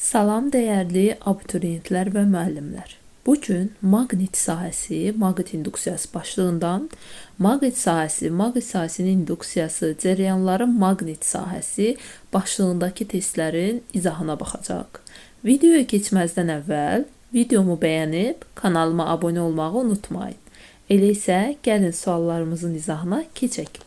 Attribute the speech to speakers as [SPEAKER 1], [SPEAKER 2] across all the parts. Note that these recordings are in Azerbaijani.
[SPEAKER 1] Salam dəyərli abituriyentlər və müəllimlər. Bu gün maqnit sahəsi, maqnit induksiyası başlığından maqnit sahəsi, maqnit sahəsinin induksiyası, cərəyanların maqnit sahəsi başlığındakı testlərin izahına baxacağıq. Videoya keçməzdən əvvəl videomu bəyənib kanalıma abunə olmağı unutmayın. Elə isə gəlin suallarımızın izahına keçək.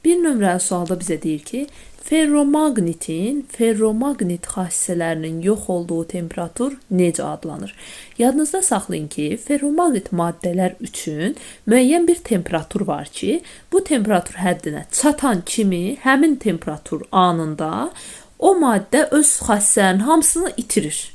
[SPEAKER 1] Bir nömrəli sualda bizə deyir ki, ferromaqnitin ferromaqnit xassələrinin yox olduğu temperatur necə adlanır? Yadınızda saxlayın ki, ferromaqnit maddələr üçün müəyyən bir temperatur var ki, bu temperatur həddinə çatan kimi həmin temperatur anında o maddə öz xassələrinin hamısını itirir.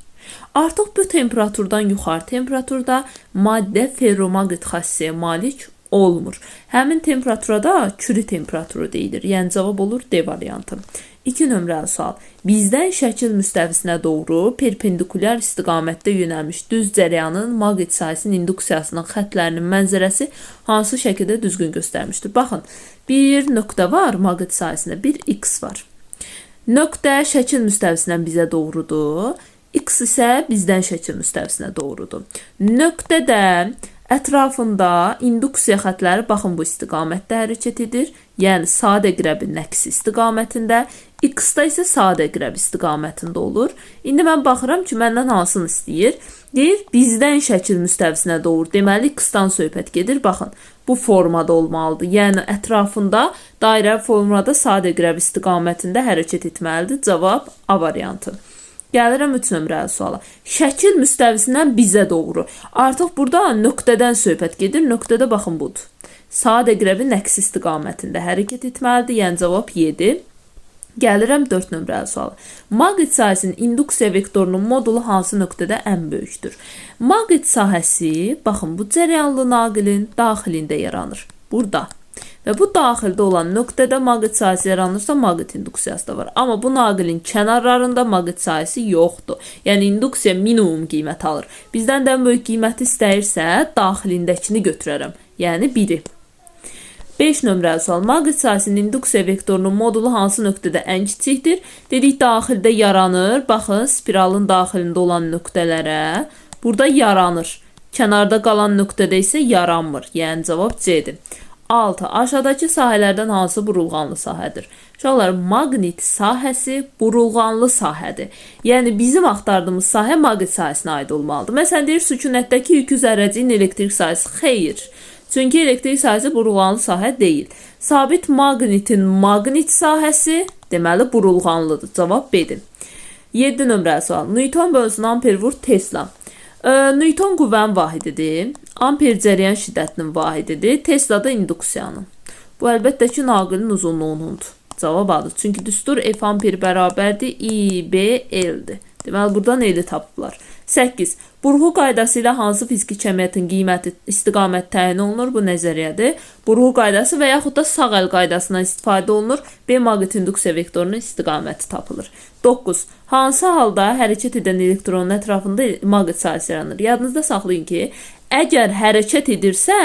[SPEAKER 1] Artıq bu temperaturdan yuxarı temperaturda maddə ferromaqnit xassəyə malik olmur. Həmin temperatura da Curie temperaturu deyilir. Yəni cavab olur D variantı. 2 nömrəli sual. Bizdən şəkil müstəvisinə doğru perpendikulyar istiqamətdə yönəlmiş düz cərəyanın maqnit sahəsinin induksiyasının xətlərinin mənzərəsi hansı şəkildə düzgün göstərmişdir? Baxın, bir nöqtə var maqnit sahəsində, bir X var. Nöqtə şəkil müstəvisindən bizə doğrudur. X isə bizdən şəkil müstəvisinə doğrudur. Nöqtə də ətrafında induksiya xətləri baxın bu istiqamətdə hərəkət edir. Yəni sadə əqrəbin əksi istiqamətində, X-da isə sadə əqrəb istiqamətində olur. İndi mən baxıram ki, məndən hansını istəyir? Deyir, bizdən şəkil müstəvisinə doğru. Deməli, X-dan söhbət gedir. Baxın, bu formada olmalıdır. Yəni ətrafında dairə formada sadə əqrəb istiqamətində hərəkət etməlidir. Cavab A variantı. Gəlirəm 3 nömrəli suala. Şəkil müstəvisindən bizə doğru. Artıq burada nöqtədən söhbət gedir. Nöqtədə baxın budur. Saat əqrəbin əksi istiqamətində hərəkət etməlidir. Yəni cavab 7. Gəlirəm 4 nömrəli suala. Maqnit sahəsinin induksiya vektorunun modulu hansı nöqtədə ən böyükdür? Maqnit sahəsi, baxın bu cərəyanlı naqilin daxilində yaranır. Burada. Və bu daxildə olan nöqtədə maqnit sahəsi yaranırsa, maqnit induksiyası da var. Amma bu naqilin kənarlarında maqnit sahəsi yoxdur. Yəni induksiya minimum qiymət alır. Bizdən də ən böyük qiyməti istəyirsə, daxilindəkini götürərəm. Yəni 1-i. 5 nömrəli sual. Maqnit sahəsinin induksiya vektorunun modulu hansı nöqtədə ən kiçikdir? Dedik daxildə yaranır. Baxın, spiralın daxilində olan nöqtələrə burada yaranır. Kənarda qalan nöqtədə isə yaranmır. Yəni cavab C-dir. 6. Aşağıdakı sahələrdən hansı burulğanlı sahədir? Uşaqlar, maqnit sahəsi burulğanlı sahədir. Yəni bizim axtardığımız sahə maqnit sahəsinə aid olmalıdır. Məsələn, deyir sükunətdəki yükü zərrəciyin elektrik sahəsi. Xeyr. Çünki elektrik sahəsi burulğanlı sahə deyil. Sabit maqnitin maqnit sahəsi, deməli burulğanlıdır. Cavab B-dir. 7 nömrəli sual. Newton bölünsün amper vur Tesla. Newton qüvvənin vahididir. Amper cərəyan şiddətinin vahididir. Tesla da induksiyanın. Bu əlbəttə ki, naqilin uzunluğunundur. Cavab A-dır. Çünki düstur F amper bərabərdir I, B, L-dir. Deməli, buradan L-i tapıblar. 8. Burğu qaydası ilə hansı fiziki kəmiyyətin qiyməti istiqamət təyin olunur? Bu nəzəriyyədir. Burğu qaydası və yaxud da sağ əl qaydasından istifadə olunur. B maqnit induksiya vektorunun istiqaməti tapılır. 9. Hansı halda hərəkət edən elektronun ətrafında maqnit sahəsi yaranır? Yadınızda saxlayın ki, əgər hərəkət edirsə,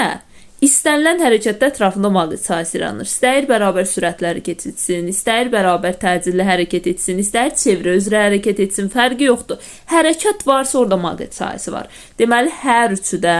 [SPEAKER 1] İstənilən hərəkətdə ətrafında maqnit sahəsi yaranır. İstəyir bərabər sürətlə hərəkət etsin, istəyir bərabər təcilli hərəkət etsin, istəyir çevrə üzrə hərəkət etsin, fərqi yoxdur. Hərəkət varsa orada maqnit sahəsi var. Deməli, hər üçü də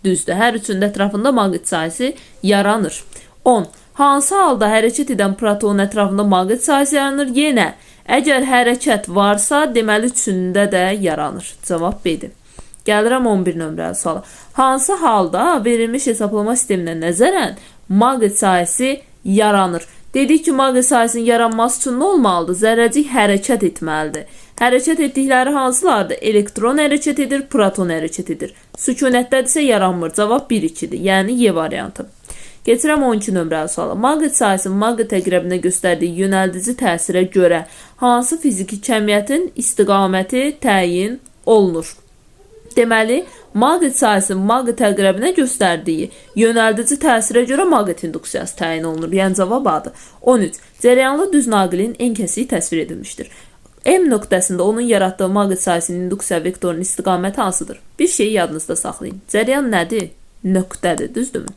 [SPEAKER 1] düzdür. Hər üçünün də ətrafında maqnit sahəsi yaranır. 10. Hansı halda hərəkət edən protonun ətrafında maqnit sahəsi yaranır? Yenə, əgər hərəkət varsa, deməli üçündə də yaranır. Cavab B-dir. Gəlirəm 11 nömrəli suala. Hansı halda verilmiş hesablama sisteminə nəzərən maqnit sahəsi yaranır? Dedik ki, maqnit sahəsinin yaranması üçün nə olmalıdır? Zərrəcik hərəkət etməlidir. Hərəkət etdikləri hansılardır? Elektron hərəkət edir, proton hərəkət edir. Sükunətdədirsə yaranmır. Cavab 1-2-dir. Yəni Y variantı. Keçirəm 12 nömrəli suala. Maqnit sahəsinin maqnit əqrəbinə göstərdiyi yönəldici təsirə görə hansı fiziki kəmiyyətin istiqaməti təyin olunur? Deməli, maqnit sahəsinin maqnit əqrəbinə göstərdiyi yönəldici təsirə görə maqnit induksiyası təyin olunur. Yəni cavab A-dır. 13. Cərəyanlı düz naqilin en kəsiyi təsvir edilmişdir. M nöqtəsində onun yaratdığı maqnit sahəsinin induksiya vektorunun istiqaməti hansıdır? Bir şeyi yadınızda saxlayın. Cərəyan nədir? Nöqtədir, düzdürmü?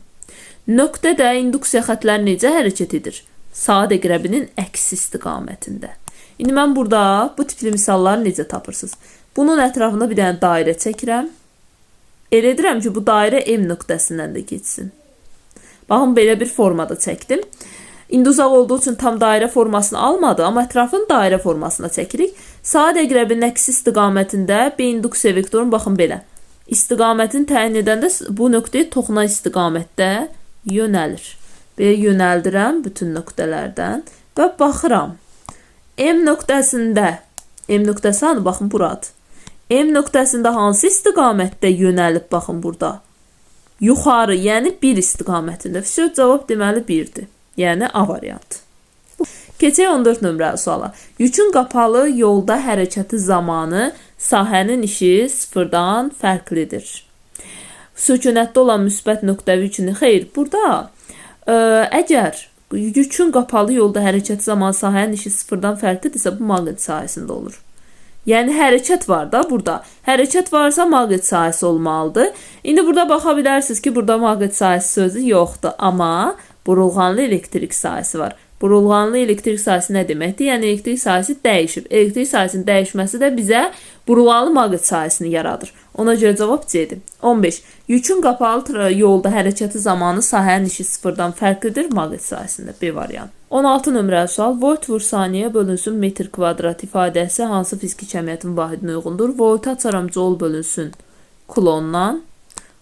[SPEAKER 1] Nöqtədə induksiya xətləri necə hərəkət edir? Saat əqrəbinin əksi istiqamətində. İndi mən burada bu tipli misalları necə tapırsınız? Bunun ətrafında bir dənə dairə çəkirəm. Elə edirəm ki, bu dairə M nöqtəsindən də keçsin. Baxın, belə bir formada çəkdim. İndi uzaq olduğu üçün tam dairə formasını almadı, amma ətrafını dairə formasına çəkirik. Saat əqrəbinin əksi istiqamətində B induksiya vektorunu baxın belə. İstiqamətini təyin edəndə bu nöqtəyə toxunan istiqamətdə yönəlir. Belə yönəldirəm bütün nöqtələrdən və baxıram. M nöqtəsində, M nöqtəsi hanı? Baxın, buradır. M nöqtəsində hansı istiqamətdə yönəlib, baxın burada. Yuxarı, yəni 1 istiqamətində. Vəsə, cavab deməli 1-dir. Yəni A variantı. Keçək 14 nömrəli suala. Yükün qapalı yolda hərəkəti zamanı sahənin işi sıfırdan fərqlidir. Sükunətdə olan müsbət nöqtəvi yükünü, xeyr, burada əgər yükün qapalı yolda hərəkəti zamanı sahənin işi sıfırdan fərqlidirsə, bu maqnit sahəsində olur. Yəni hərəkət var da burada. Hərəkət varsa maqnit sahəsi olmalıdır. İndi burada baxa bilərsiniz ki, burada maqnit sahəsi sözü yoxdur, amma burulğanlı elektrik sahəsi var. Burulğanlı elektrik sahəsi nə deməkdir? Yəni elektrik sahəsi dəyişib. Elektrik sahəsinin dəyişməsi də bizə burulğanlı maqnit sahəsini yaradır. Ona görə cavab C-dir. 15. Yükün qapalı yolda hərəkəti zamanı sahənin işi sıfırdan fərqlidir maqnit sahəsində. B variantı. 16 nömrəli sual. Volt vur saniyə bölünsün metr kvadrat ifadəsi hansı fiziki kəmiyyətin vahidinə uyğundur? Voltu açaram joule bölünsün kulondan.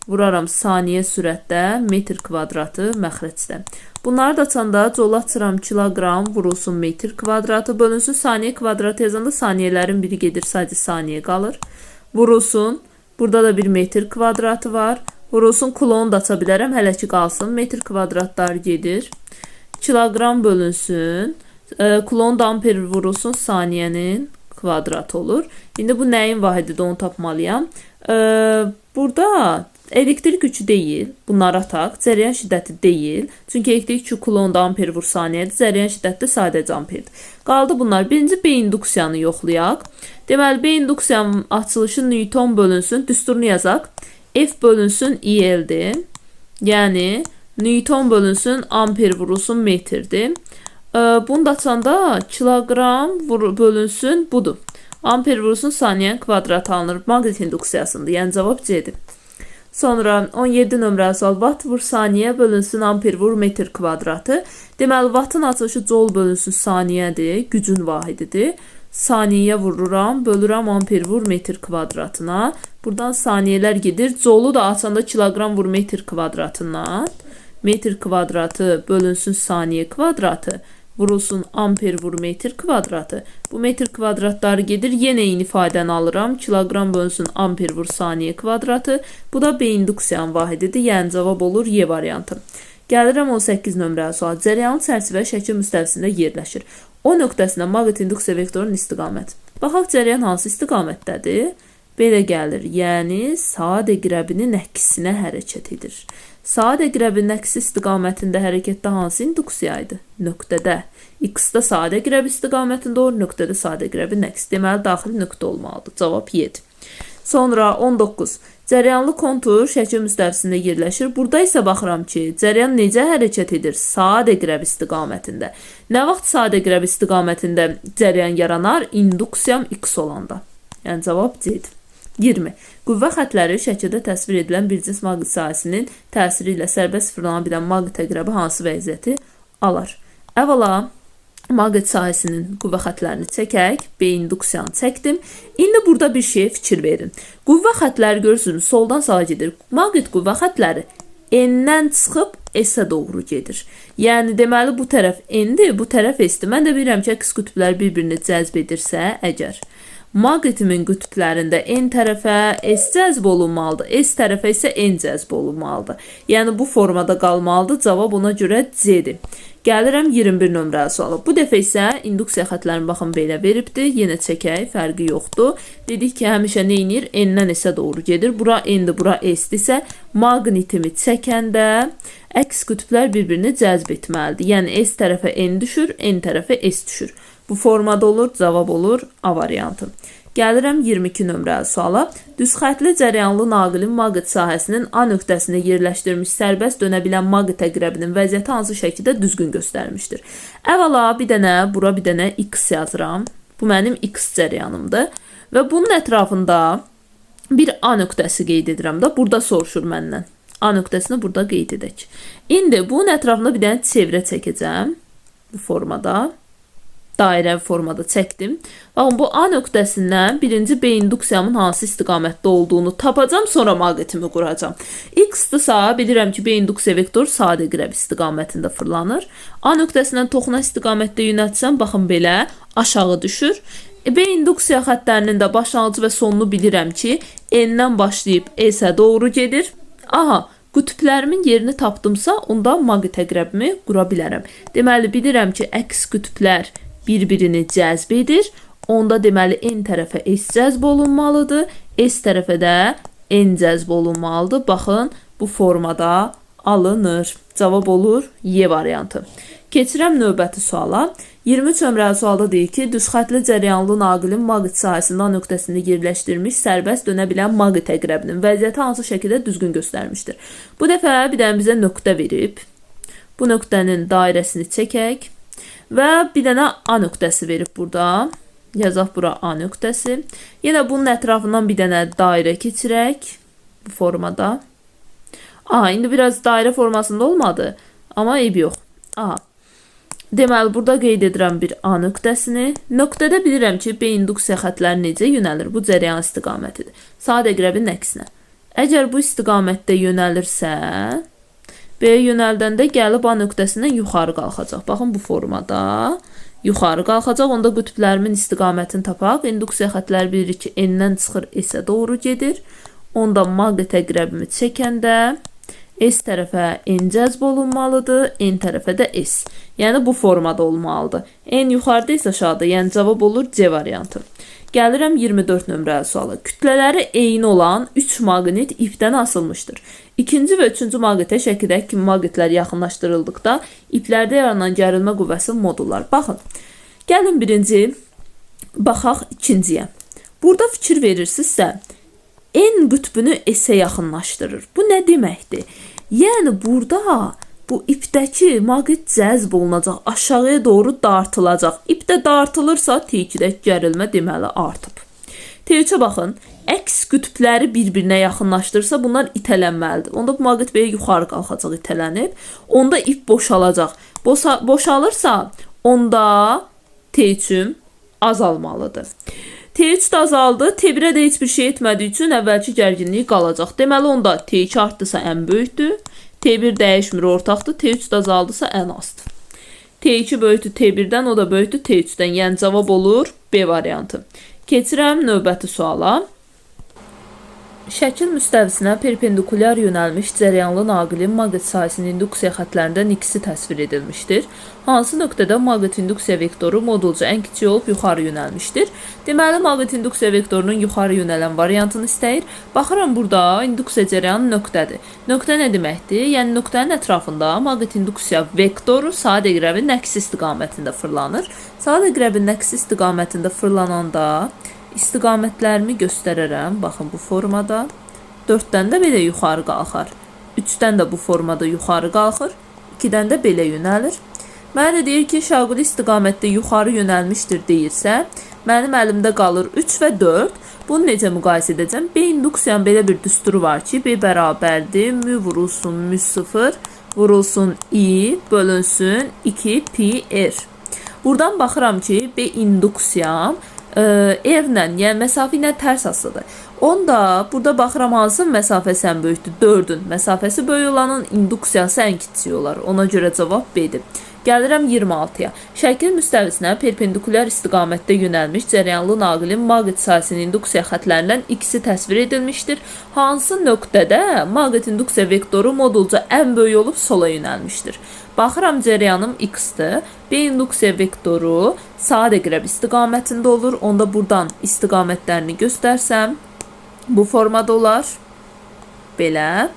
[SPEAKER 1] Vuraram saniyə sürətdə metr kvadratı məxrəcdə. Bunları da açanda joule açıram kiloqram vurulsun metr kvadratı bölünsün saniyə kvadratı yazanda saniyələrin biri gedir, sadəcə saniyə qalır. Vurulsun. Burada da bir metr kvadratı var. Vurulsun kulonu da aça bilərəm, hələ ki qalsın. Metr kvadratlar gedir. Kiloqram bölünsün. Kulon da amper vurulsun saniyənin kvadratı olur. İndi bu nəyin vahididir, onu tapmalıyam. Burada elektrik gücü deyil, bunları ataq. Cəryan şiddəti deyil. Çünki elektrik gücü kulonda amper vur saniyədir. Cəryan şiddəti də sadəcə amperdir. Qaldı bunlar. Birinci B induksiyanı yoxlayaq. Deməli, B induksiyanın açılışı Newton bölünsün. Düsturunu yazaq. F bölünsün IL-dir. Yəni, Newton bölünsün amper vurulsun metrdir. Bunu da açanda kiloqram bölünsün budur. Amper vurulsun saniyənin kvadratı alınır. Maqnit induksiyasındır. Yəni cavab C-dir. Sonra 17 nömrəli sual. Watt vur saniyə bölünsün amper vur metr kvadratı. Deməli, wattın açılışı joule bölünsün saniyədir. Gücün vahididir. Saniyəyə vururam, bölürəm amper vur metr kvadratına. Buradan saniyələr gedir. Joule-u da açanda kiloqram vur metr kvadratından. Metr kvadratı bölünsün saniyə kvadratı. Vurulsun amper vur metr kvadratı. Bu metr kvadratları gedir. Yenə eyni ifadəni alıram. Kiloqram bölünsün amper vur saniyə kvadratı. Bu da B induksiyanın vahididir. Yəni cavab olur Y variantı. Gəlirəm 18 nömrəli sual. Cəryanlı çərçivə şəkil müstəvisində yerləşir. O nöqtəsində maqnit induksiya vektorunun istiqaməti. Baxaq cəryan hansı istiqamətdədir? Belə gəlir. Yəni saat əqrəbinin əksinə hərəkət edir. Saat əqrəbinin əksi istiqamətində hərəkətdə hansı induksiya idi? Nöqtədə. X-da saat əqrəbi istiqamətində olur, nöqtədə saat əqrəbinin əksi. Deməli, daxili nöqtə olmalıdır. Cavab 7. Sonra 19. Cəryanlı kontur şəkil müstəvisində yerləşir. Burada isə baxıram ki, cəryan necə hərəkət edir? Saat əqrəbi istiqamətində. Nə vaxt saat əqrəbi istiqamətində cəryan yaranar? İnduksiyam X olanda. Yəni cavab C-dir. 20. Qüvvə xətləri şəkildə təsvir edilən bir cins maqnit sahəsinin təsiri ilə sərbəst fırlana bilən maqnit əqrəbi hansı vəziyyəti alar? Əvvəla maqnit sahəsinin qüvvə xətlərini çəkək. B induksiyanı çəkdim. İndi burada bir şeyə fikir verin. Qüvvə xətləri görürsünüz, soldan sağa gedir. Maqnit qüvvə xətləri N-dən çıxıb S-ə doğru gedir. Yəni deməli bu tərəf N-dir, bu tərəf S-dir. Mən də bilirəm ki, əks qütblər bir-birini cəzb edirsə, əgər maqnitimin qütblərində N tərəfə S cəzb olunmalıdır, S tərəfə isə N cəzb olunmalıdır. Yəni bu formada qalmalıdır. Cavab ona görə C-dir. Gəlirəm 21 nömrəli suala. Bu dəfə isə induksiya xətlərini baxın belə veribdir. Yenə çəkək, fərqi yoxdur. Dedik ki, həmişə nə edir? N-dən S-ə doğru gedir. Bura N-dir, bura S-dirsə, maqnitimi çəkəndə əks qütblər bir-birini cəzb etməlidir. Yəni S tərəfə N düşür, N tərəfə S düşür. Bu formada olur, cavab olur A variantı. Gəlirəm 22 nömrəli suala. Düzxətli cəryanlı naqilin maqnit sahəsinin A nöqtəsində yerləşdirilmiş sərbəst dönə bilən maqnit əqrəbinin vəziyyəti hansı şəkildə düzgün göstərmişdir? Əvvəla bir dənə, bura bir dənə X yazıram. Bu mənim X cərəyanımdır. Və bunun ətrafında bir A nöqtəsi qeyd edirəm də. Burada soruşur məndən. A nöqtəsini burada qeyd edək. İndi bunun ətrafında bir dənə çevrə çəkəcəm. Bu formada. Dairə formada çəkdim. Baxın, bu A nöqtəsindən birinci B induksiyamın hansı istiqamətdə olduğunu tapacam, sonra maqnitimi quracam. X-dırsa, bilirəm ki, B induksiya vektoru sadə qrəb istiqamətində fırlanır. A nöqtəsindən toxuna istiqamətdə yönəltsəm, baxın belə aşağı düşür. B induksiya xəttlərinin də başlanğıcı və sonunu bilirəm ki, N-dən başlayıb S-ə doğru gedir. Aha, qütblərimin yerini tapdımsa, onda maqnit əqrəbimi qura bilərəm. Deməli, bilirəm ki, əks qütblər bir-birini cəzb edir. Onda deməli N tərəfə S cəzb olunmalıdır. S tərəfə də N cəzb olunmalıdır. Baxın, bu formada alınır. Cavab olur Y variantı. Keçirəm növbəti suala. 23 nömrəli sualda deyir ki, düzxətli cərəyanlı naqilin maqnit sahəsində A nöqtəsində yerləşdirilmiş sərbəst dönə bilən maqnit əqrəbinin vəziyyəti hansı şəkildə düzgün göstərmişdir? Bu dəfə bir dənə bizə nöqtə verib. Bu nöqtənin dairəsini çəkək. Və bir dənə A nöqtəsi verib burada. Yazaq bura A nöqtəsi. Yenə bunun ətrafından bir dənə dairə keçirək. Bu formada. Aha, indi biraz dairə formasında olmadı. Amma eybi yox. Aha. Deməli, burada qeyd edirəm bir A nöqtəsini. Nöqtədə bilirəm ki, B induksiya xətləri necə yönəlir? Bu cərəyan istiqamətidir. Sadə əqrəbin əksinə. Əgər bu istiqamətdə yönəlirsə, B yönəldəndə gəlib A nöqtəsindən yuxarı qalxacaq. Baxın, bu formada yuxarı qalxacaq. Onda qütblərimin istiqamətini tapaq. İnduksiya xətləri bilirik ki, N-dən çıxır, S-ə doğru gedir. Onda maqnit əqrəbimi çəkəndə S tərəfə N cəzb olunmalıdır, N tərəfə də S. Yəni, bu formada olmalıdır. N yuxarıda isə aşağıda, yəni cavab olur C variantı. Gəlirəm 24 nömrəli suala. Kütlələri eyni olan 3 maqnit ipdən asılmışdır. İkinci və üçüncü maqnitə şəkildəki kimi maqnitlər yaxınlaşdırıldıqda iplərdə yaranan gərilmə qüvvəsi modullar. Baxın, gəlin birinci, baxaq ikinciyə. Burada fikir verirsinizsə, N qütbünü S-ə yaxınlaşdırır. Bu nə deməkdir? Yəni, burada bu ipdəki maqnit cəzb olunacaq, aşağıya doğru dartılacaq. İp də dartılırsa T2-dəki gərilmə deməli artıb. T3-ə baxın, əks qütbləri bir-birinə yaxınlaşdırırsa bunlar itələnməlidir. Onda bu maqnit belə yuxarı qalxacaq, itələnib. Onda ip boşalacaq. Boşalırsa onda T3-üm azalmalıdır. T3 də azaldı, T1-ə də heç bir şey etmədiyi üçün əvvəlki gərginlik qalacaq. Deməli, onda T2 artdısa ən böyükdür, T1 dəyişmir, ortaqdır, T3 də azaldısa ən azdır. T2 böyükdür T1-dən, o da böyükdür T3-dən. Yəni, cavab olur B variantı. Keçirəm növbəti suala. Şəkil müstəvisinə perpendikulyar yönəlmiş cərəyanlı naqilin maqnit sahəsinin induksiya xətlərindən ikisi təsvir edilmişdir. Hansı nöqtədə maqnit induksiya vektoru modulca ən kiçik olub yuxarı yönəlmişdir? Deməli, maqnit induksiya vektorunun yuxarı yönələn variantını istəyir. Baxıram, burada induksiya cərəyanı nöqtədir. Nöqtə nə deməkdir? Yəni, nöqtənin ətrafında maqnit induksiya vektoru sadə əqrəbin əksi istiqamətində fırlanır. Sadə əqrəbin əksi istiqamətində fırlananda istiqamətlərimi göstərərəm. Baxın, bu formada. 4-dən də belə yuxarı qalxar. 3-dən də bu formada yuxarı qalxır. 2-dən də belə yönəlir. Mənə də deyir ki, şaquli istiqamətdə yuxarı yönəlmişdir deyirsə, mənim əlimdə qalır 3 və 4. Bunu necə müqayisə edəcəm? B induksiyanın belə bir düsturu var ki, B bərabərdir mü vurulsun mü0 vurulsun I bölünsün 2 pi R. Buradan baxıram ki, B induksiyam R-lə, yəni məsafə ilə tərs asılıdır. Onda burada baxıram hansı məsafəsi ən böyükdür? 4-ün. Məsafəsi böyük olanın induksiyası ən kiçik olar. Ona görə cavab B-dir. Gəlirəm 26-ya. Şəkil müstəvisinə perpendikulyar istiqamətdə yönəlmiş cərəyanlı naqilin maqnit sahəsinin induksiya xətlərindən ikisi təsvir edilmişdir. Hansı nöqtədə maqnit induksiya vektoru modulca ən böyük olub sola yönəlmişdir? Baxıram, cərəyanım X-dir. B induksiya vektoru sadə qrəb istiqamətində olur. Onda buradan istiqamətlərini göstərsəm bu formada olar. Belə.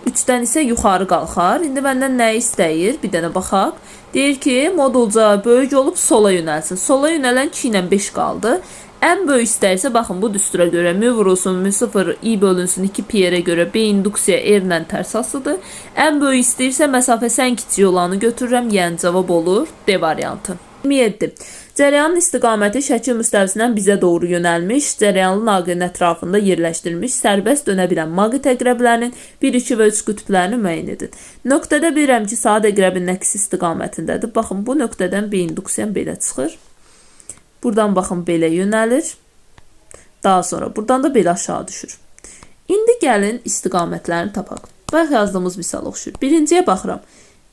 [SPEAKER 1] 3-dən isə yuxarı qalxar. İndi məndən nə istəyir? Bir dənə baxaq. Deyir ki, modulca böyük olub sola yönəlsin. Sola yönələn 2 ilə 5 qaldı. Ən böyük istəyirsə, baxın bu düstura görə mü vurulsun mü0 i bölünsün 2 pi-rə görə B induksiya R ilə tərs asılıdır. Ən böyük istəyirsə, məsafəsi ən kiçik olanı götürürəm. Yəni cavab olur D variantı. 27. Cərəyanın istiqaməti şəkil müstəvisindən bizə doğru yönəlmiş, cərəyanlı naqilin ətrafında yerləşdirilmiş sərbəst dönə bilən maqnit əqrəblərinin 1, 2 və 3 qütblərini müəyyən edin. Nöqtədə bilirəm ki, saat əqrəbinin əks istiqamətindədir. Baxın, bu nöqtədən bir induksiyam belə çıxır. Buradan baxın, belə yönəlir. Daha sonra buradan da belə aşağı düşür. İndi gəlin istiqamətlərini tapaq. Bayaq yazdığımız misal oxşuyur. Birinciyə baxıram.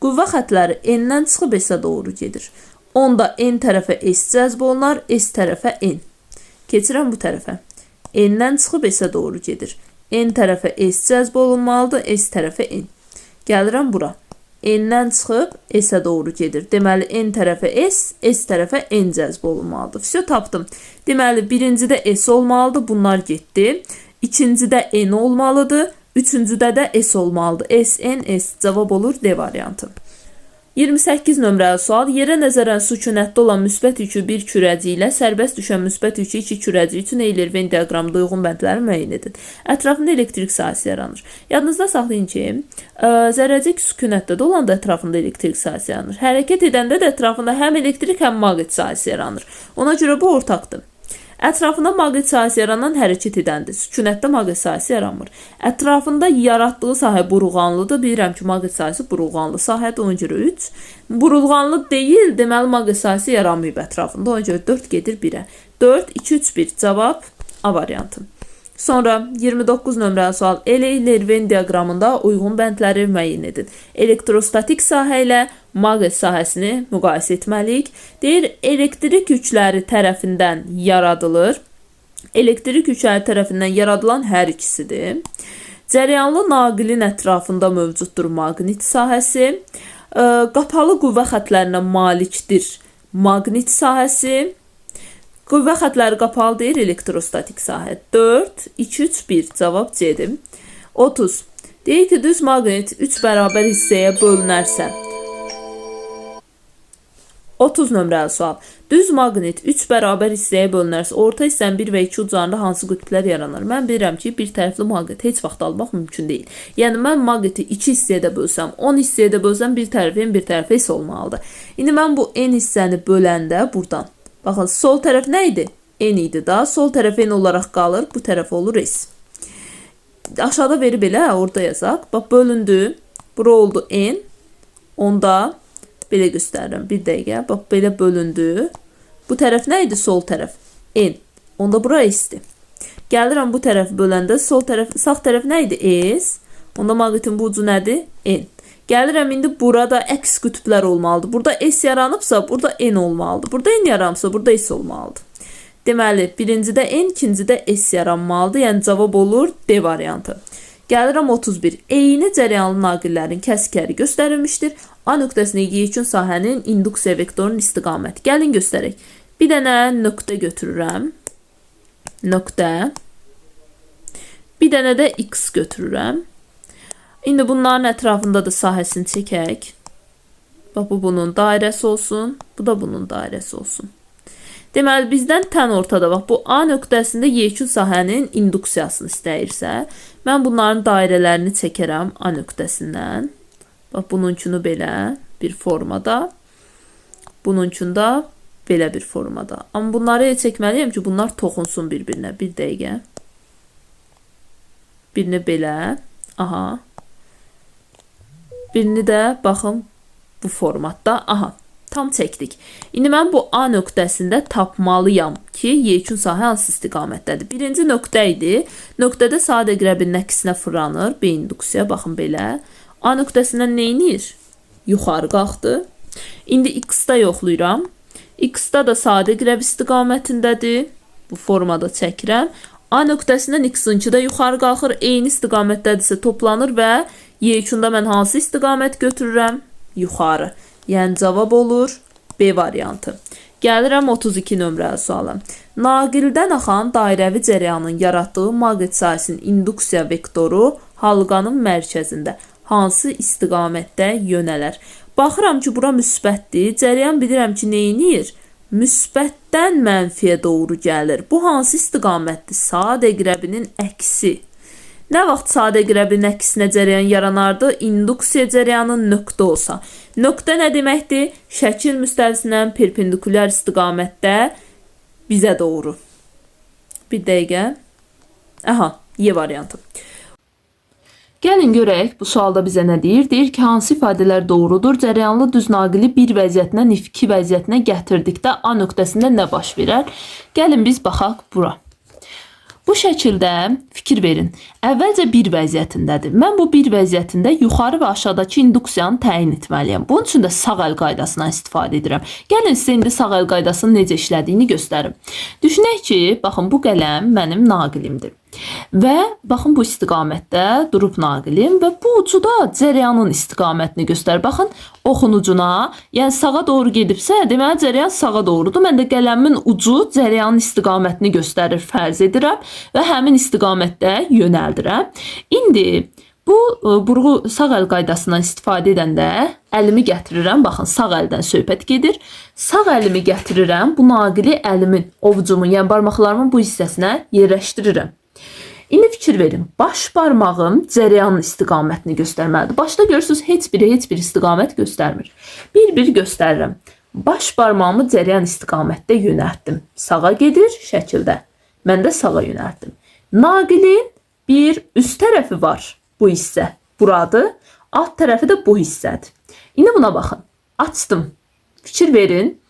[SPEAKER 1] Qüvvə xətləri N-dən çıxıb S-ə doğru gedir. Onda N tərəfə S cəzb olunar, S tərəfə N. Keçirəm bu tərəfə. N-dən çıxıb S-ə doğru gedir. N tərəfə S cəzb olunmalıdır, S tərəfə N. Gəlirəm bura. N-dən çıxıb S-ə doğru gedir. Deməli, N tərəfə S, S tərəfə N cəzb olunmalıdır. Vəsə tapdım. Deməli, birincidə S olmalıdır, bunlar getdi. İkincidə N olmalıdır. Üçüncüdə də S olmalıdır. S, N, S. Cavab olur D variantı. 28 nömrəli sual. Yerə nəzərən sükunətdə olan müsbət yükü bir kürəci ilə sərbəst düşən müsbət yükü iki kürəci üçün Euler-Venn diaqramında uyğun bəndləri müəyyən edin. Ətrafında elektrik sahəsi yaranır. Yadınızda saxlayın ki, zərrəcik sükunətdə də olanda ətrafında elektrik sahəsi yaranır. Hərəkət edəndə də ətrafında həm elektrik, həm maqnit sahəsi yaranır. Ona görə bu ortaqdır. Ətrafında maqnit sahəsi yaranan hərəkət edəndir. Sükunətdə maqnit sahəsi yaranmır. Ətrafında yaratdığı sahə burulğanlıdır. Bilirəm ki, maqnit sahəsi burulğanlı sahədir. Ona görə 3. Burulğanlı deyil, deməli maqnit sahəsi yaranmayıb ətrafında. Ona görə 4 gedir 1-ə. 4, 2, 3, 1. Cavab A variantı. Sonra 29 nömrəli sual. Euler-Venn diaqramında uyğun bəndləri müəyyən edin. Elektrostatik sahə ilə maqnit sahəsini müqayisə etməliyik. Deyir, elektrik yükləri tərəfindən yaradılır. Elektrik yükləri tərəfindən yaradılan hər ikisidir. Cərəyanlı naqilin ətrafında mövcuddur maqnit sahəsi. Qapalı qüvvə xətlərinə malikdir maqnit sahəsi. Qüvvə xətləri qapalı deyir, elektrostatik sahə. 4, 2, 3, 1. Cavab C-dir. 30. Deyir ki, düz maqnit 3 bərabər hissəyə bölünərsə. 30 nömrəli sual. Düz maqnit 3 bərabər hissəyə bölünərsə, orta hissənin 1 və 2 uclarında hansı qütblər yaranır? Mən bilirəm ki, bir tərəfli maqnit heç vaxt almaq mümkün deyil. Yəni, mən maqniti 2 hissəyə də bölsəm, 10 hissəyə də bölsəm, bir tərəfi N, bir tərəfi S olmalıdır. İndi mən bu N hissəni böləndə buradan, baxın, sol tərəf nə idi? N idi da. Sol tərəf N olaraq qalır, bu tərəf olur S. Aşağıda verib elə, orada yazaq. Bax, bölündü. Bura oldu N. Onda belə göstərirəm. Bir dəqiqə. Bax, belə bölündü. Bu tərəf nə idi? Sol tərəf. N. Onda bura S-dir. Gəlirəm bu tərəfi böləndə sol tərəf, sağ tərəf nə idi? S. Onda maqnitin bu ucu nədir? N. Gəlirəm indi burada əks qütblər olmalıdır. Burada S yaranıbsa, burada N olmalıdır. Burada N yaranıbsa, burada S olmalıdır. Deməli, birincidə N, ikincidə S yaranmalıdır. Yəni, cavab olur D variantı. Gəlirəm 31. Eyni cərəyanlı naqillərin kəsikləri göstərilmişdir. A nöqtəsində yekun sahənin induksiya vektorunun istiqaməti. Gəlin göstərək. Bir dənə nöqtə götürürəm. Nöqtə. Bir dənə də X götürürəm. İndi bunların ətrafında da sahəsini çəkək. Bax, bu bunun dairəsi olsun. Bu da bunun dairəsi olsun. Deməli, bizdən tən ortada, bax, bu A nöqtəsində yekun sahənin induksiyasını istəyirsə, mən bunların dairələrini çəkərəm A nöqtəsindən. Bax, bununkunu belə bir formada, bununkunu da belə bir formada. Amma bunları elə çəkməliyəm ki, bunlar toxunsun bir-birinə. Bir dəqiqə. Birini belə, aha. Birini də, baxın, bu formatda, aha. Tam çəkdik. İndi mən bu A nöqtəsində tapmalıyam ki, yekun sahə hansı istiqamətdədir. Birinci nöqtə idi. Nöqtədə saat əqrəbinin əksinə fırlanır. B induksiya, baxın belə. A nöqtəsindən nə edir? Yuxarı qalxdı. İndi X-da yoxlayıram. X-da da saat əqrəb istiqamətindədir. Bu formada çəkirəm. A nöqtəsindən X-inki də yuxarı qalxır. Eyni istiqamətdədirsə toplanır və yekunda mən hansı istiqamət götürürəm? Yuxarı. Yəni cavab olur B variantı. Gəlirəm 32 nömrəli suala. Naqildən axan dairəvi cərəyanın yaratdığı maqnit sahəsinin induksiya vektoru halqanın mərkəzində hansı istiqamətdə yönələr? Baxıram ki, bura müsbətdir. Cərəyan bilirəm ki, nə edir? Müsbətdən mənfiyə doğru gəlir. Bu hansı istiqamətdir? Saat əqrəbinin əksi. Nə vaxt saat əqrəbinin əksinə cərəyan yaranardı? İnduksiya cərəyanı nöqtə olsa. Nöqtə nə deməkdir? Şəkil müstəvisindən perpendikulyar istiqamətdə bizə doğru. Bir dəqiqə. Aha, Y variantı. Gəlin görək bu sualda bizə nə deyir? Deyir ki, hansı ifadələr doğrudur? Cərəyanlı düz naqili bir vəziyyətindən iki vəziyyətinə gətirdikdə A nöqtəsində nə baş verər? Gəlin biz baxaq bura. Bu şəkildə fikir verin. Əvvəlcə bir vəziyyətindədir. Mən bu bir vəziyyətində yuxarı və aşağıdakı induksiyanı təyin etməliyəm. Bunun üçün də sağ əl qaydasından istifadə edirəm. Gəlin sizə indi sağ əl qaydasının necə işlədiyini göstərim. Düşünək ki, baxın bu qələm mənim naqilimdir. Və baxın bu istiqamətdə durub naqilim və bu ucu da cərəyanın istiqamətini göstərir. Baxın oxun ucuna, yəni sağa doğru gedibsə, deməli cərəyan sağa doğrudur. Mən də qələmin ucu cərəyanın istiqamətini göstərir fərz edirəm və həmin istiqamətdə yönəldirəm. İndi bu burğu sağ əl qaydasından istifadə edəndə əlimi gətirirəm. Baxın sağ əldən söhbət gedir. Sağ əlimi gətirirəm. Bu naqili əlimin, ovucumun, yəni barmaqlarımın bu hissəsinə yerləşdirirəm. İndi fikir verin. Baş barmağım cərəyanın istiqamətini göstərməlidir. Başda görürsünüz heç biri heç bir istiqamət göstərmir. Bir-bir göstərirəm. Baş barmağımı cərəyan istiqamətdə yönəltdim. Sağa gedir şəkildə. Mən də sağa yönəltdim. Naqilin bir üst tərəfi var. Bu hissə buradır. Alt tərəfi də bu hissədir. İndi buna baxın. Açdım. Fikir verin.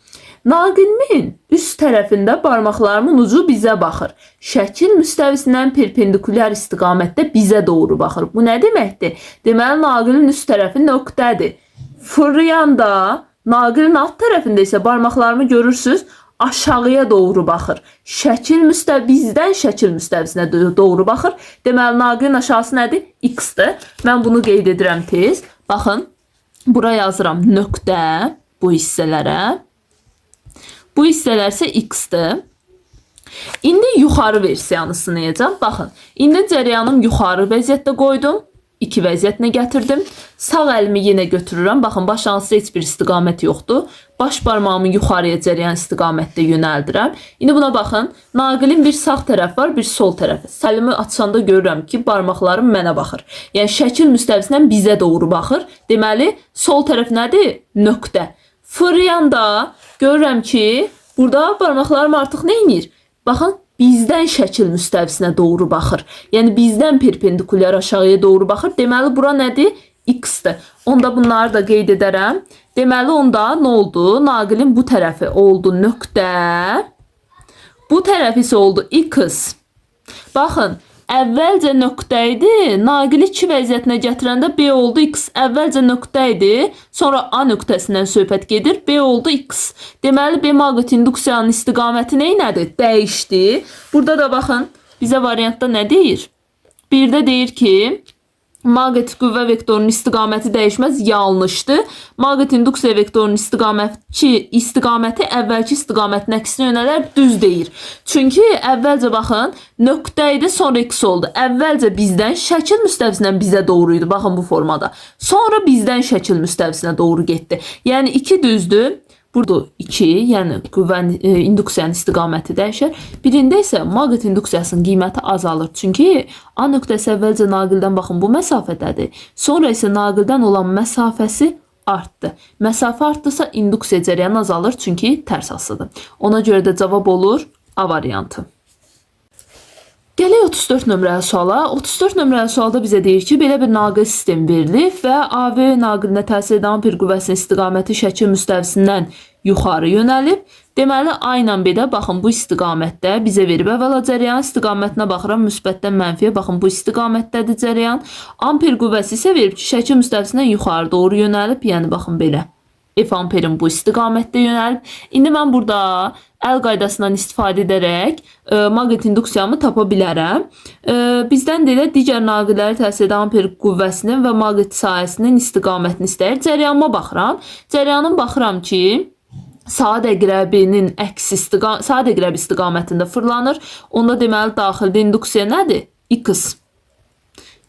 [SPEAKER 1] Naqilimin üst tərəfində barmaqlarımın ucu bizə baxır. Şəkil müstəvisindən perpendikulyar istiqamətdə bizə doğru baxır. Bu nə deməkdir? Deməli, naqilin üst tərəfi nöqtədir. Fırlayanda naqilin alt tərəfində isə barmaqlarımı görürsüz, aşağıya doğru baxır. Şəkil bizdən şəkil müstəvisinə doğru baxır. Deməli, naqilin aşağısı nədir? X-dir. Mən bunu qeyd edirəm tez. Baxın, bura yazıram nöqtə bu hissələrə. Bu hissələr isə x-dir. İndi yuxarı versiyanı sınayacağam. Baxın, indi cərəyanım yuxarı vəziyyətdə qoydum. 2 vəziyyətinə gətirdim. Sağ əlimi yenə götürürəm. Baxın, başlanğıcda heç bir istiqamət yoxdur. Baş barmağımı yuxarıya cərəyan istiqamətdə yönəldirəm. İndi buna baxın. Naqilin bir sağ tərəfi var, bir sol tərəfi. Əlimi açanda görürəm ki, barmaqlarım mənə baxır. Yəni şəkil müstəvisindən bizə doğru baxır. Deməli, sol tərəf nədir? Nöqtə. Fırlayanda görürəm ki, burada barmaqlarım artıq nə edir? Baxın, bizdən şəkil müstəvisinə doğru baxır. Yəni bizdən perpendikulyar aşağıya doğru baxır. Deməli, bura nədir? X-dir. Onda bunları da qeyd edərəm. Deməli, onda nə oldu? Naqilin bu tərəfi oldu nöqtə. Bu tərəf isə oldu X. Baxın, əvvəlcə nöqtə idi. Naqili 2 vəziyyətinə gətirəndə B oldu X. Əvvəlcə nöqtə idi. Sonra A nöqtəsindən söhbət gedir. B oldu X. Deməli, B maqnit induksiyanın istiqaməti nədir? Dəyişdi. Burada da baxın, bizə variantda nə deyir? Birdə deyir ki, maqnit qüvvə vektorunun istiqaməti dəyişməz, yanlışdır. Maqnit induksiya vektorunun istiqaməti əvvəlki istiqamətin əksinə yönələr, düz deyir. Çünki əvvəlcə baxın, nöqtə idi, sonra X oldu. Əvvəlcə bizdən şəkil müstəvisindən bizə doğru idi, baxın bu formada. Sonra bizdən şəkil müstəvisinə doğru getdi. Yəni 2 düzdür. Burada 2, yəni qüvvənin induksiyanın istiqaməti dəyişər. Birində isə maqnit induksiyasının qiyməti azalır. Çünki A nöqtəsi əvvəlcə naqildən baxın bu məsafədədir. Sonra isə naqildən olan məsafəsi artdı. Məsafə artdısa induksiya cərəyanı azalır, çünki tərs asılıdır. Ona görə də cavab olur A variantı. Gələk 34 nömrəli suala. 34 nömrəli sualda bizə deyir ki, belə bir naqil sistemi verilib və AV naqilinə təsir edən amper qüvvəsinin istiqaməti şəkil müstəvisindən yuxarı yönəlib. Deməli, A ilə B-də baxın bu istiqamətdə bizə verib. Əvvəla cərəyan istiqamətinə baxıram, müsbətdən mənfiyə. Baxın bu istiqamətdədir cərəyan. Amper qüvvəsi isə verib ki, şəkil müstəvisindən yuxarı doğru yönəlib. Yəni baxın belə. F amperin bu istiqamətdə yönəlib. İndi mən burada əl qaydasından istifadə edərək maqnit induksiyamı tapa bilərəm. Bizdən də elə digər naqilləri təsir edən amper qüvvəsinin və maqnit sahəsinin istiqamətini istəyir. Cərəyanıma baxıram. Cərəyanım baxıram ki, saat əqrəbinin əks saat əqrəbi istiqamətində fırlanır. Onda deməli daxildə induksiya nədir? X.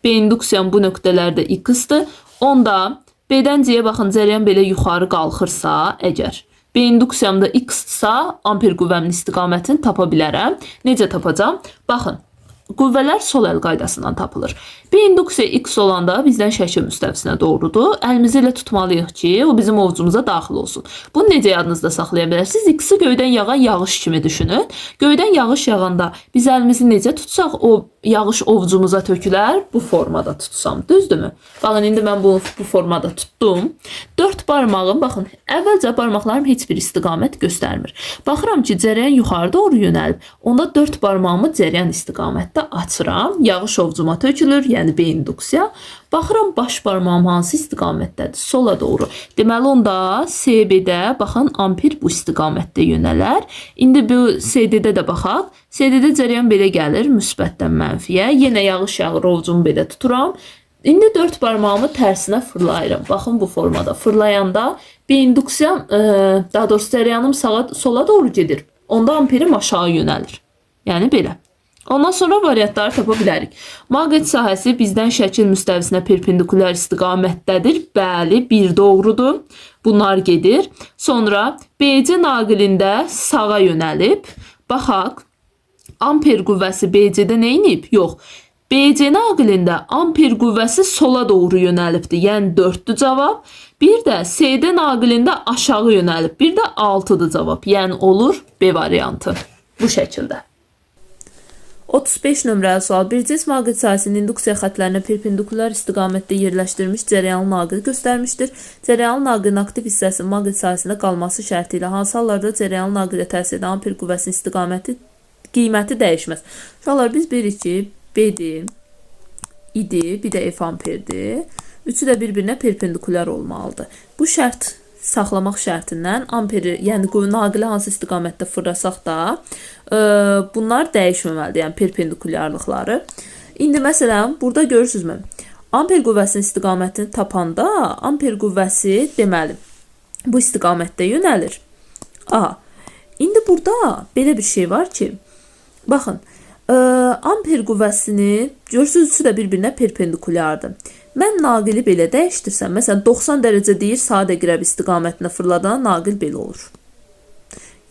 [SPEAKER 1] B induksiyam bu nöqtələrdə X-dir. Onda B-dən C-yə baxın, cərəyan belə yuxarı qalxırsa, əgər B induksiyamda X-dirsə, amper qüvvəmin istiqamətini tapa bilərəm. Necə tapacağam? Baxın, Qüvvələr sol əl qaydasından tapılır. B induksiya X olanda bizdən şəkil müstəvisinə doğrudur. Əlimizi elə tutmalıyıq ki, o bizim ovucumuza daxil olsun. Bunu necə yadınızda saxlaya bilərsiniz? X-i göydən yağan yağış kimi düşünün. Göydən yağış yağanda biz əlimizi necə tutsaq, o yağış ovucumuza tökülər. Bu formada tutsam, düzdürmü? Baxın, indi mən bunu bu formada tutdum. 4 barmağım, baxın, əvvəlcə barmaqlarım heç bir istiqamət göstərmir. Baxıram ki, cərəyan yuxarı doğru yönəlib. Onda 4 barmağımı cərəyan istiqamətdə açıram. Yağış ovucuma tökülür, yəni B induksiya. Baxıram, baş barmağım hansı istiqamətdədir? Sola doğru. Deməli, onda SB-də, baxın, amper bu istiqamətdə yönələr. İndi bu CD-də də baxaq. CD-də cərəyan belə gəlir, müsbətdən mənfiyə. Yenə yağış yağır, ovucumu belə tuturam. İndi 4 barmağımı tərsinə fırlayıram. Baxın, bu formada fırlayanda B induksiyam, daha doğrusu cərəyanım sola doğru gedir. Onda amperim aşağı yönəlir. Yəni belə. Ondan sonra variantları tapa bilərik. Maqnit sahəsi bizdən şəkil müstəvisinə perpendikulyar istiqamətdədir. Bəli, bir doğrudur. Bunlar gedir. Sonra BC naqilində sağa yönəlib. Baxaq, amper qüvvəsi BC-də nə edib? Yox. BC naqilində amper qüvvəsi sola doğru yönəlibdir. Yəni 4-dür cavab. Bir də CD naqilində aşağı yönəlib. Bir də 6-dır cavab. Yəni olur B variantı. Bu şəkildə. 35 nömrəli sual. Bir cins maqnit sahəsinin induksiya xətlərinə perpendikulyar istiqamətdə yerləşdirilmiş cərəyanlı naqil göstərmişdir. Cərəyanlı naqilin aktiv hissəsinin maqnit sahəsində qalması şərti ilə hansı hallarda cərəyanlı naqilə təsir edən amper qüvvəsinin istiqaməti qiyməti dəyişməz? Uşaqlar, biz bilirik ki, B-dir, I-dir, bir də F amperdir. Üçü də bir-birinə perpendikulyar olmalıdır. Bu şərt saxlamaq şərtindən amperi, yəni naqilə hansı istiqamətdə fırlasaq da, bunlar dəyişməməlidir, yəni perpendikulyarlıqları. İndi məsələn, burada görürsünüzmü? Amper qüvvəsinin istiqamətini tapanda amper qüvvəsi deməli bu istiqamətdə yönəlir. Aha. İndi burada belə bir şey var ki, baxın, amper qüvvəsini görürsünüz, üçü də bir-birinə perpendikulyardır. Mən naqili belə dəyişdirsəm, məsələn 90 dərəcə deyir, sadə qirəb istiqamətində fırladan naqil belə olur.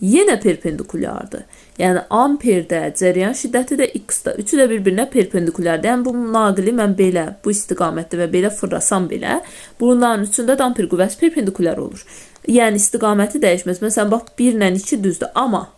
[SPEAKER 1] Yenə perpendikulyardır. Yəni amperdə cərəyan şiddəti də X-da. Üçü də bir-birinə perpendikulyardır. Yəni bu naqili mən belə bu istiqamətdə və belə fırlasam belə, bunların üçündə də amper qüvvəsi perpendikulyar olur. Yəni istiqaməti dəyişməz. Məsələn bax 1 ilə 2 düzdür, amma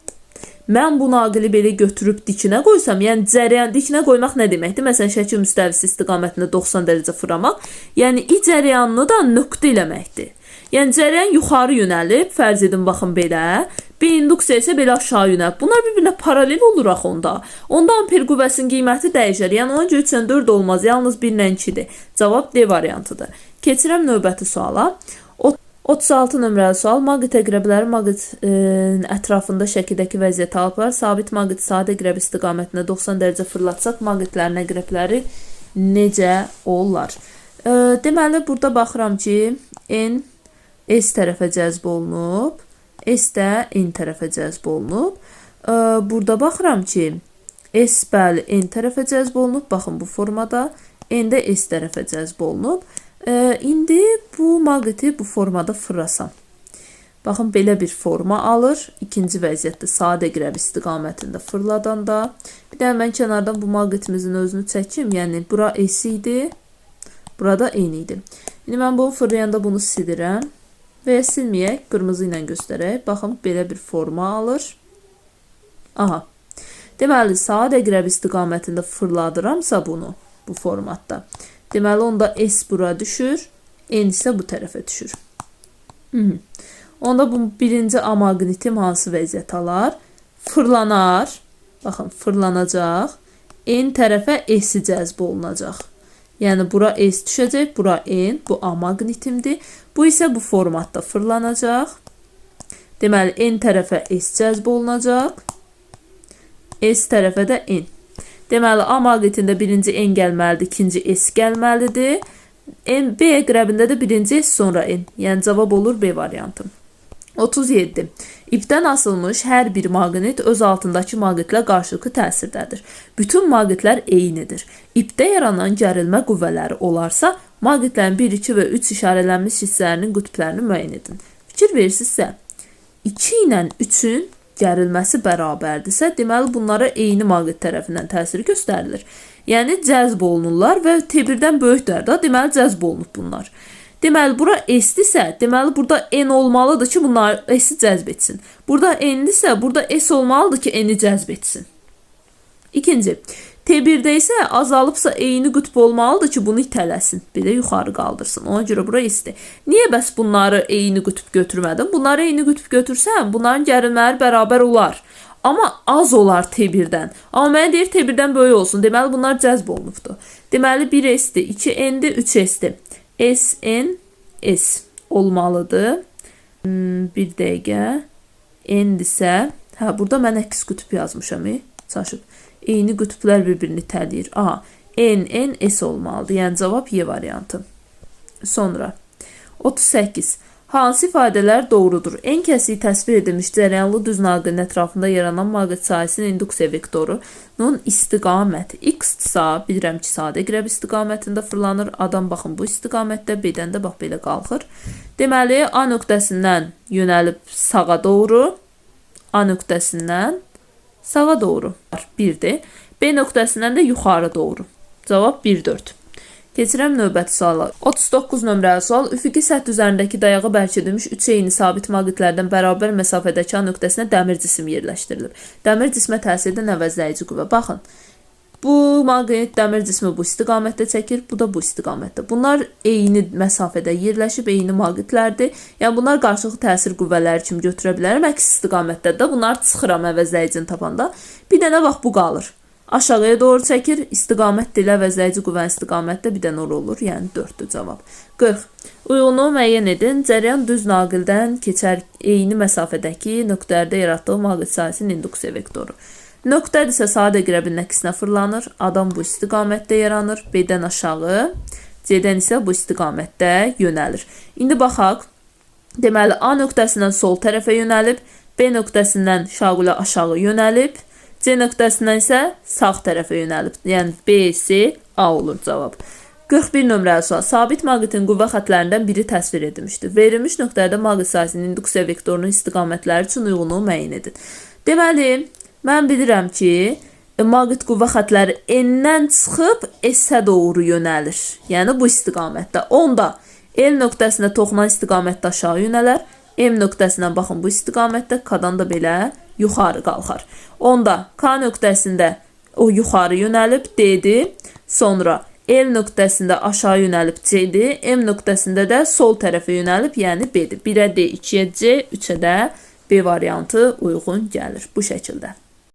[SPEAKER 1] mən bu naqili belə götürüb dikinə qoysam, yəni cərəyan dikinə qoymaq nə deməkdir? Məsələn, şəkil müstəvisi istiqamətində 90 dərəcə fırlamaq, yəni I cərəyanını da nöqtə eləməkdir. Yəni cərəyan yuxarı yönəlib, fərz edin baxın belə, B induksiya isə belə aşağı yönəlib. Bunlar bir-birinə paralel olur axı onda. Onda amper qüvvəsinin qiyməti dəyişər. Yəni ona görə 3 ilə 4 olmaz, yalnız 1 ilə 2-dir. Cavab D variantıdır. Keçirəm növbəti suala. 36 nömrəli sual. Maqnit əqrəbləri maqnit ətrafında şəkildəki vəziyyətə alıblar. Sabit maqnit sadə əqrəb istiqamətində 90 dərəcə fırlatsaq, maqnitlərin əqrəbləri necə olar? Deməli, burada baxıram ki, N S tərəfə cəzb olunub, S də N tərəfə cəzb olunub. Burada baxıram ki, S bəli N tərəfə cəzb olunub. Baxın bu formada N də S tərəfə cəzb olunub. İndi bu maqniti bu formada fırlasam. Baxın, belə bir forma alır. İkinci vəziyyətdə sadə qirəb istiqamətində fırladanda. Bir də mən kənardan bu maqnitimizin özünü çəkim. Yəni, bura S idi, burada N idi. İndi mən bunu fırlayanda bunu silirəm. Və ya silməyək, qırmızı ilə göstərək. Baxın, belə bir forma alır. Aha. Deməli, sadə qirəb istiqamətində fırladıramsa bunu bu formatda. Deməli, onda S bura düşür, N isə bu tərəfə düşür. Onda bu birinci A maqnitim hansı vəziyyət alar? Fırlanar. Baxın, fırlanacaq. N tərəfə S cəzb olunacaq. Yəni, bura S düşəcək, bura N, bu A maqnitimdir. Bu isə bu formatda fırlanacaq. Deməli, N tərəfə S cəzb olunacaq. S tərəfə də N. Deməli, A maqnitində birinci N gəlməlidir, ikinci S gəlməlidir. N, B əqrəbində də birinci S, sonra N. Yəni, cavab olur B variantı. 37. İpdən asılmış hər bir maqnit öz altındakı maqnitlə qarşılıqlı təsirdədir. Bütün maqnitlər eynidir. İpdə yaranan gərilmə qüvvələri olarsa, maqnitlərin 1, 2 və 3 işarələnmiş hissələrinin qütblərini müəyyən edin. Fikir verirsinizsə, 2 ilə 3-ün gərilməsi bərabərdirsə, deməli bunlara eyni maqnit tərəfindən təsir göstərilir. Yəni cəzb olunurlar və T1-dən böyükdür də, deməli cəzb olunub bunlar. Deməli bura S-dirsə, deməli burada N olmalıdır ki, bunlar S-i cəzb etsin. Burada N-dirsə, burada S olmalıdır ki, N-i cəzb etsin. İkinci, T1-də isə azalıbsa eyni qütb olmalıdır ki, bunu itələsin, belə yuxarı qaldırsın. Ona görə bura S-dir. Niyə bəs bunları eyni qütb götürmədim? Bunları eyni qütb götürsəm, bunların gərilmələri bərabər olar. Amma az olar T1-dən. Amma mənə deyir T1-dən böyük olsun. Deməli bunlar cəzb olunubdur. Deməli 1S-dir, 2N-dir, 3S-dir. S, N, S olmalıdır. Bir dəqiqə. N-dirsə, hə, burada mən əks qütb yazmışam, çaşıb. Eyni qütblər bir-birini itələyir. Aha, N, N, S olmalıdır. Yəni cavab Y variantı. Sonra 38. Hansı ifadələr doğrudur? N kəsiyi təsvir edilmiş cərəyanlı düz naqilin ətrafında yaranan maqnit sahəsinin induksiya vektorunun istiqaməti X-dirsə, bilirəm ki, sadə qərb istiqamətində fırlanır. A-dan baxın bu istiqamətdə, B-dən də bax belə qalxır. Deməli, A nöqtəsindən yönəlib sağa doğru, A nöqtəsindən sağa doğru 1-dir. B nöqtəsindən də yuxarı doğru. Cavab 1-4. Keçirəm növbəti suala. 39 nömrəli sual. Üfüqi səth üzərindəki dayağı bərkidilmiş 3 eyni sabit maqnitlərdən bərabər məsafədəki A nöqtəsinə dəmir cisim yerləşdirilib. Dəmir cismə təsir edən əvəzləyici qüvvə. Baxın, bu maqnit dəmir cismi bu istiqamətdə çəkir, bu da bu istiqamətdə. Bunlar eyni məsafədə yerləşib, eyni maqnitlərdir. Yəni bunlar qarşılıqlı təsir qüvvələri kimi götürə bilərəm. Əks istiqamətdə də bunlar çıxıram əvəzləyicini tapanda. Bir dənə bax bu qalır. Aşağıya doğru çəkir, istiqamət ilə əvəzləyici qüvvənin istiqamətdə bir dənə ora olur, yəni 4-dür cavab. 40. Uyğunluğu müəyyən edin. Cərəyan düz naqildən keçər eyni məsafədəki nöqtələrdə yaratdığı maqnit sahəsinin induksiya vektoru. Nöqtədirsə sadə qərəbin əksinə fırlanır. A-dan bu istiqamətdə yaranır, B-dən aşağı, C-dən isə bu istiqamətdə yönəlir. İndi baxaq. Deməli, A nöqtəsindən sol tərəfə yönəlib, B nöqtəsindən şaqulə aşağı yönəlib, C nöqtəsindən isə sağ tərəfə yönəlib. Yəni B, C, A olur cavab. 41 nömrəli sual. Sabit maqnitin qüvvə xətlərindən biri təsvir edilmişdir. Verilmiş nöqtələrdə maqnit sahəsinin induksiya vektorunun istiqamətləri üçün uyğunluğu müəyyən edin. Deməli, mən bilirəm ki, maqnit qüvvə xətləri N-dən çıxıb S-ə doğru yönəlir. Yəni bu istiqamətdə. Onda L nöqtəsinə toxunan istiqamətdə aşağı yönələr. M nöqtəsindən baxın bu istiqamətdə, K-dan da belə yuxarı qalxar. Onda K nöqtəsində o yuxarı yönəlib D-dir. Sonra L nöqtəsində aşağı yönəlib C-dir. M nöqtəsində də sol tərəfə yönəlib, yəni B-dir. 1-ə D, 2-yə C, 3-ə də B variantı uyğun gəlir bu şəkildə.